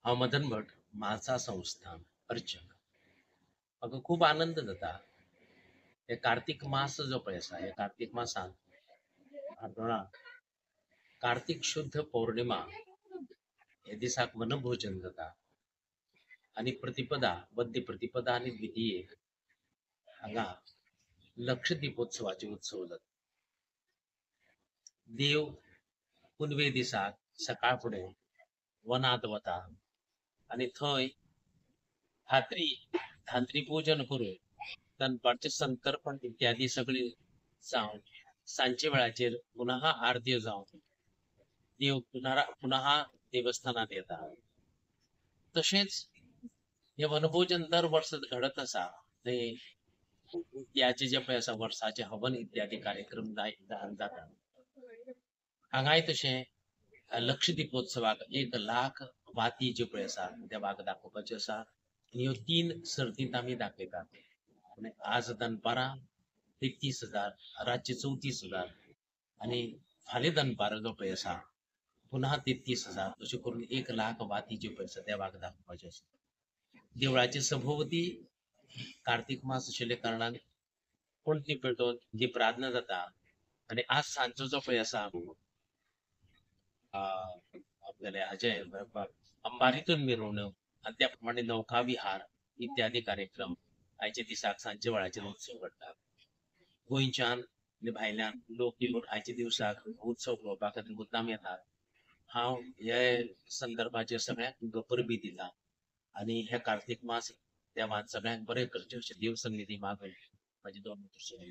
हांव मदन भट, म्हालसा संस्थान अर्चक. म्हाका खूब आनंद जाता. हे कार्तीक मास जो पळय आसा, ह्या कार्तीक मासांत आर्दोळा कार्तीक शुद्ध पौर्णिमा हे दिसाक वनभोजन जाता आनी प्रतिपदा, वद्य प्रतिपदा आनी द्वितीयेक हांगा लक्षदीपोत्सवाचे उत्सव जाता. देव पुनवे दिसाक सकाळ फुडें वनांत वता आनी थंय धात्री पुजन करून दनपारचें संतर्पण इत्यादी सगळें जावन सांजचे वेळाचेर पुनः आरत्यो जावन देव पुनः देवस्थानांत येता. तशेंच हें वनभोजन दर वर्सा घडत आसा. थंय इत्याचे जे पळय आसा वर्साचे हवन इत्यादी कार्यक्रम जाता. हांगाय तशें लक्षदीपोत्सवाक 1 लाख वाती ज्यो पळय आसा देवाक दाखोवपाच्यो आसा आनी ह्यो 3 सर्तींत आमी दाखयतात. आज दनपारां 33,000, रातचे 34,000 आनी फाल्यां दनपारां जो पळय आसा पुन्हा 33,000, अशें करून 1 लाख वाती ज्यो पळय आसा देवाक दाखोवपाच्यो आसा. देवळाचे सभोवती कार्तीक मास आशिल्ल्या कारणान पणटी पेटोवन दीपराधना जाता आनी आज सांजचो जो पळय आसा आपल्याले हाजे अंबारीतून मिरवणूक आनी त्या प्रमाणे नौका विहार इत्यादी कार्यक्रम आयच्या दिसाक सांजच्या वेळाचेर उत्सव घडटा. गोंयच्यान आनी भायल्यान लोक येवन आयच्या दिवसाक उत्सव पळोवपा खातीर मुद्दाम येतात. हांव हे संदर्भाचेर सगळ्यांक परबी दिता आनी हे कार्तीक मास देवान सगळ्यांक बरें करचें अशें देव सन्निधी मागून म्हाजी 2 उतरां.